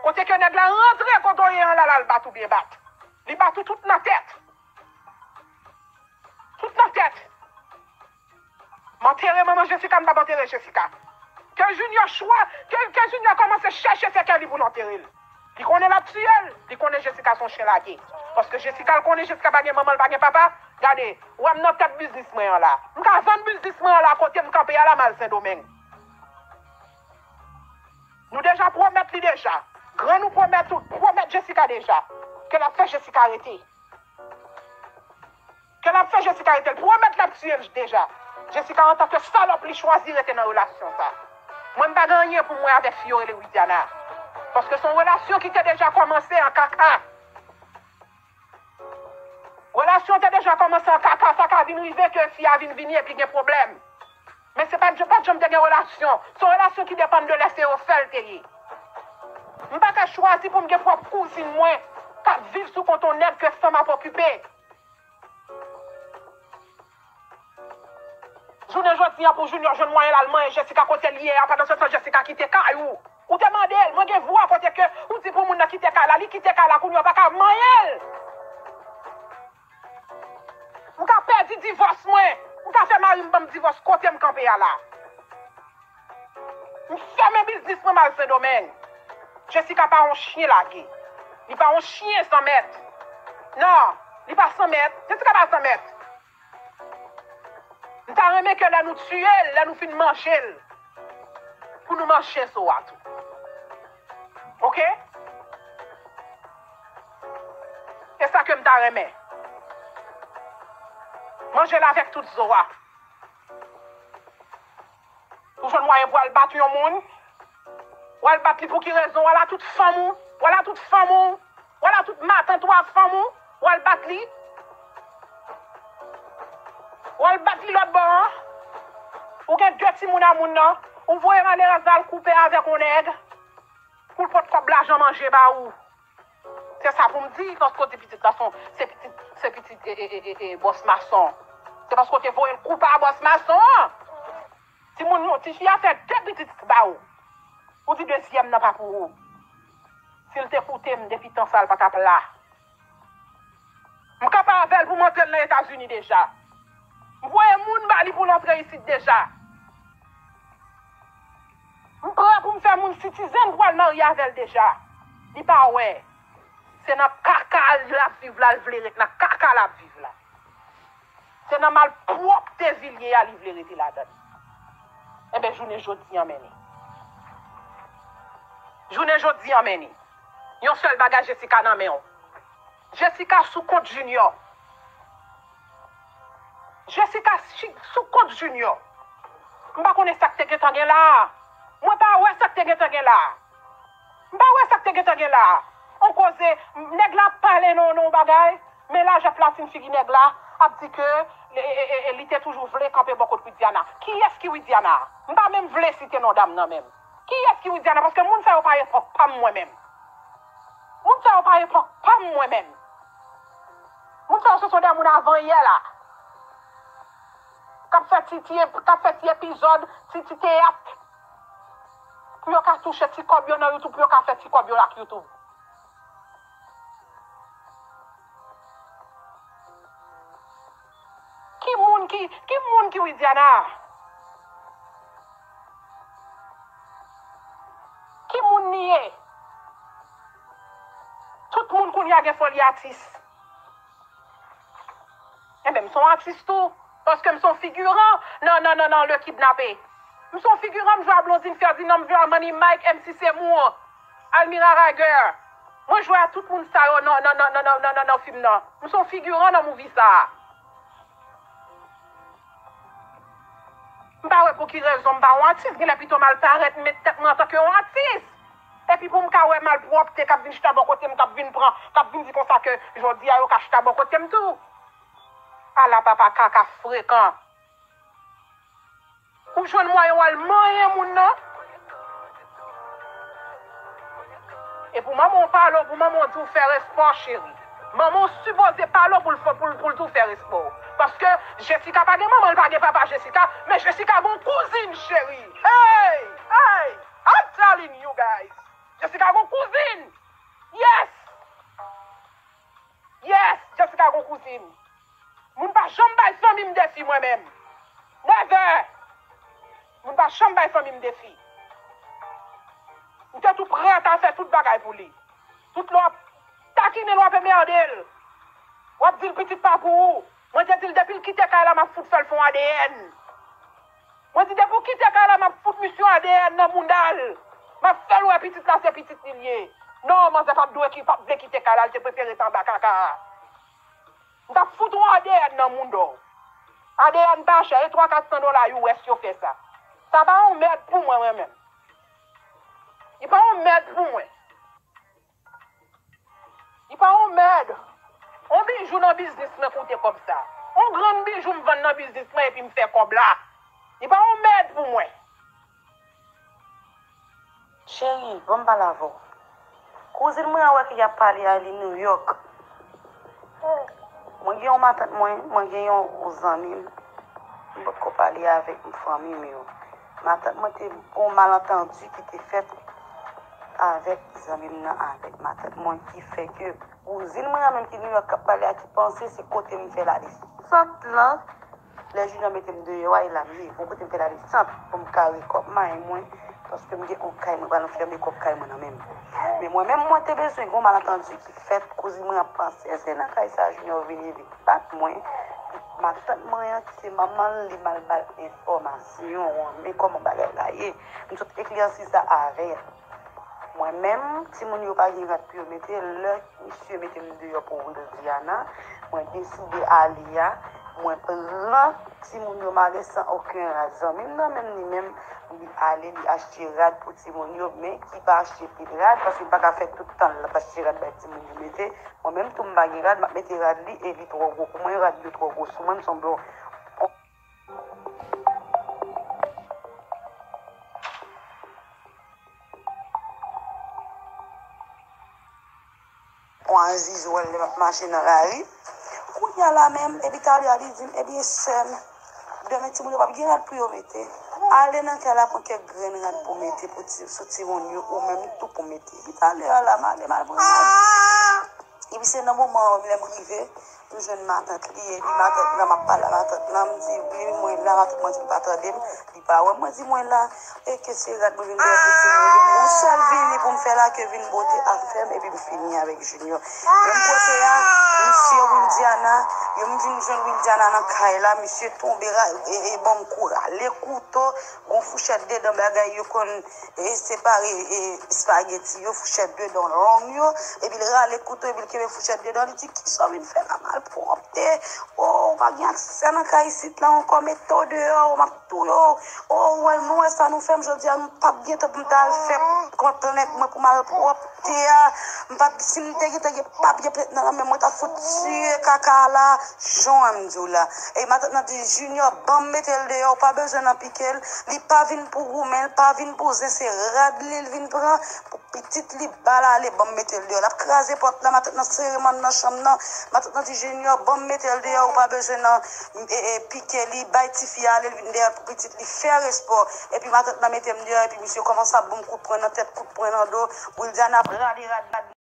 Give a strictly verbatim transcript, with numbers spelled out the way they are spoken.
Kote ke nèg la rantre kote w ye an la, l al bat ou byen bat. Li bat ou tout nan tèt. Tout nan tèt. M antere manman Jessica, m p ap antere Jessica. Ke Junior chwa, ke, ke Junior kòmanse chèche sèkèy li pou l antere l. Li konnen l ap tiye l, li konnen Jessica se yon chen lage. Paske Jessica, l konnen Jessica pa gen manman, l pa gen papa. Gade, w wè m nan tèt biznis mwen an la. M ka vann biznis mwen an la, kote m kanpe a la, m al Sendomeng. Nou deja pwomèt li deja. Grann nou pwomèt, pwomèt Jessica deja. Ke l ap fè Jessica rete. Ke l ap fè Jessica rete. L pwomèt l ap tiye l deja. Jessica, antanke salòp, li chwazi rete nan relasyon sa. Mwen, m pa gen anyen pou mwen avèk fi yo rele Widiana. Paske se yon relasyon ki te deja kòmanse an kaka. Relasyon te deja kòmanse an kaka, sa ka vin rive ke fi a vin vini epi gen pwoblèm. Men se pa, pa janm te gen relasyon. Se yon relasyon ki depann de lè se yo fè l te ye. M pa ka chwazi pou m gen pwòp kouzin mwen k ap viv sou kont yon nèg ke fanm ap okipe. Jounen jodi a pou Junior jwenn mwayen l al manyen Jessica kote l ye a, pandan se tan Jessica kite kay ou. Ou te mande l, mwen gen vwa kote ke ou di pou moun nan kite kay la, li kite kay la, kounye a w pa ka manyen l. M ka pèdi divòs mwen, m ka fè mari m ban m divòs kote m kanpe a la. M fèmen biznis mwen, m al Sendomeng. Jessica pa yon chen lage. Li pa yon chen san mèt. Non, li pa san mèt. Jessica pa san mèt. M ta renmen ke lè nou tiye l, lè nou fin manje l, pou nou manje zo a tou. Oke? Se sa ke m ta renmen. Manje l avèk tout zo a. Ou jwenn mwayen pou al bat yon moun? W al bat li pou ki rezon? W al a tout fanm ou? W al a tout fanm ou? W al a tout matant ou a fanm ou? W al bat li? W al bat li lòt bò an? Ou gen de timoun a moun nan? Ou voye malerèz la al koupe avèk yon nèg? Pou l pot kòb lajan manje ba ou? Se sa pou m di, paske w di pitit la se yon, se pitit, se pitit, e, e, e, e, e, bòs mason. Se paske w te voye l koupe a bòs mason an. Timoun, tifi a fè de pitit ba ou. Ou di dezyèm nan pa pou ou. Si l te koute m depi tan sa, l pa t ap la. M kanpe avè l pou m antre l nan Etazini deja. M voye moun ba li pou l antre isit deja. M prè pou m fè moun sitizen pou al marye avè l deja. Li pa wè. Se nan kaka l ap viv la, l vle ret nan kaka l ap viv la. Se nan malpwòpte vil ye a li vle rete ladan l. Enben, jounen jodi an men li. Jounen jodi an men li. Yon sèl bagay Jessica nan men w. Jessica sou kont Junior. Jessica chi- sou kont Junior. M pa konnen sa k te gentan gen la a. Mwen pa wè sa k te gentan gen la a. M pa wè sa k te gentan gen la a. On koze, nèg la ap pale nan, nan yon bagay, men lajè platin figi nèg la ap di ke e, e, e, e, li te toujou vle kanpe bò kot Widiana. Kiyès ki Widiana? M pa menm vle site non dam nan menm. Kiyès ki Widiana? Paske moun sa yo pa epòk pa m mwen menm. Moun sa yo pa epòk pa m mwen menm. Moun sa yo se son de moun avan yè la. K ap fè ti, ti, k ap fè ti epizòd, ti, ti teyat. Pou yo ka touche ti kòb yo nan YouTube, pou yo ka fè ti kòb yo ak YouTube. Ki moun ki, ki moun ki Widiana? Ki moun li ye? Tout moun kounye a gen foli atis. Enben, m se yon atis tou, paske m se yon figiran nan, nan, nan, nan Le Kidnappé. M se yon figiran, m jwe a Blondine Ferdinand, m jwe a Money Mike, M C Seymour, Almira Rager. Mwen jwe a tout moun sa yo nan, nan, nan fim nan. M se yon figiran nan movie sa a. M pa wè pou ki rezon m pa yon atis, genlè pito m al parèt, m met tèt mwen antanke yon atis. Epi pou m ka wè malpwòpte k ap vin chita bò kote m, k ap vin pran, k ap vin di konsa ke jodi a yo ka chita bò kote m tou. Ala papa kaka frekan. Ou jwenn mwayen w al manyen moun nan. E pou manman w pale w, pou manman w di w fè respè w, cheri. Manman w sipoze pale w pou l fè, pou l, pou l di w fè respè w. Paske Jessica pa gen manman, l pa gen papa Jessica, men Jessica gen yon kouzin, cheri. Hey! Hey! I'm telling you guys. Jessica gon kouzin. Yes! Yes! Jessica gon kouzin. Moun pa janm bay fanmi m defi mwen menm. Never! Moun pa janm bay fanmi m defi. M te tou prèt a fè tout bagay pou li. Tout lè w ap takinen l, w ap enmède l. W ap di l pitit pa pou ou. Mwen te di l depi l kite kay la, m ap fout fè l fè yon A D N. Mwen di depi w kite kay la, m ap fout misye yon A D N nan mouda l. M ap fè l wè pitit la se pitit li l ye. Non, manzè pa t dwe ki, pa t vle kite kay la, l te prefere rete anba kaka a. M t ap fout yon A D N nan mouda w. A D N pa chè, e twa kat san dola U S yo fè sa. Sa pa yon mèd pou mwen, mwen menm. Li pa yon mèd pou mwen. Li pa yon mèd. On bijou nan biznis mwen koute kòb sa. On grenn bijou m vann nan biznis mwen epi m fè kòb la. Li pa yon mèd pou mwen. Cheri, ban m pale avè w. Kouzin mwen an wè ke y ap pale a li Nouyòk. Mwen gen yon matant mwen, mwen gen yon zanmi m. M potko pale avèk fanmi m yo. Matant mwen te gen yon malantandi ki te fèt avèk zanmi m nan avèk matant mwen ki fè ke kouzin mwen an menm ki Nouyòk k ap pale a ki panse se kote m fè ladesant lan. Lè Junior mete m deyò a, e la m ye. Bon kote m fè ladesant pou m kare kòb may mwen, paske m gen yon kay mwen pral anfèmen kòb kay mwen nan men m. Men mwen menm mwen te bezwen gen yon malantandi ki fèt, kouzin mwen an panse se nan kay sa Junior vini li bat mwen. Matant mwen an ki se manman l, li mal ba l enfòmasyon an, men kòman bagay la ye. M sot eklèsi sa avè l. Mwen menm, timoun yo pa gen rad pou yo mete, lè misye mete m deyò pou Wildiana, mwen deside ale a, mwen pran timoun yo m ale san okenn rad. Zanmi m nan menm li menm, li ale, li achte rad pou timoun yo, men ki pa achte pil rad, paske m pa ka fè tout tan l ap achte rad bay timoun yo mete. Mwen menm tou m pa gen rad, m ap mete rad li e li twò gwo pou mwen, rad yo twò gwo sou mwen, m sanble yon Pran Aziz wè l lè m ap mache nan lari. Kounye a la menm, epi talè a li di m, ebyen sè m, demen timoun yo p ap gen rad pou yo mete. Ale nan kay la pran kèk grenn rad pou mete pou ti, sou timoun yo, ou menm tou pou mete. Epi talè a la, m ale, m al pran rad. Epi se nan moman an, lè m rive, m jwenn matant li, epi matant lan, m ap pale a matant lan, m di, wi, mwen la, matant mwen di l pa tande m, li pa wè m, mwen di, mwen la, e ke se rad mwen vin dèyè pou timoun yo, yon sèl vini pou m fè la ke vin bwote afè m, epi m fini avèk Junior. Menm kote a, misye Wildiana, yo m vin jwenn Wildiana nan kay la, misye tonbe, ra- e, e ban m kou rale kouto, gon fouchèt dedan bagay yo konn e separe e espageti yo, fouchèt dedan long yo, epi l rale kouto, epi l kenbe fouchèt dedan, li di, kisa w vin fè la, malpwòpte, o, ou pa gen aksè nan kay isit la ankò, mete w deyò, m ap touye w, o, ou wè, nou wè sa nou fè m jodi a, m p ap gen tan pou m ta al fè kont plent mwen pou malpwòpte a, m p ap, si m te gen tan gen papye plent nan men mwen, mwen ta fout tiye kaka a la, jan w wè m di w la. E matant lan di, Junior, ban m mete l deyò, ou pa bezwen nan pike l, li pa vin pou goumen, li pa vin pou zen, se rad li l vin pran, pou pitit li, ba l ale, ban m mete l deyò. L ap kraze pòt la, matant lan sere m anndan chanm nan, matant lan di, Junior, ban m mete l deyò, ou pa bezwen nan e, e, pike li, bay tifi a ale, l vin dèyè l pou pitit li, fè respè w. Epi matant lan mete m deyò, epi misye kòmanse ap ban m kout pwen nan tèt, kout pwen nan do, Wildiana ap rale rad la.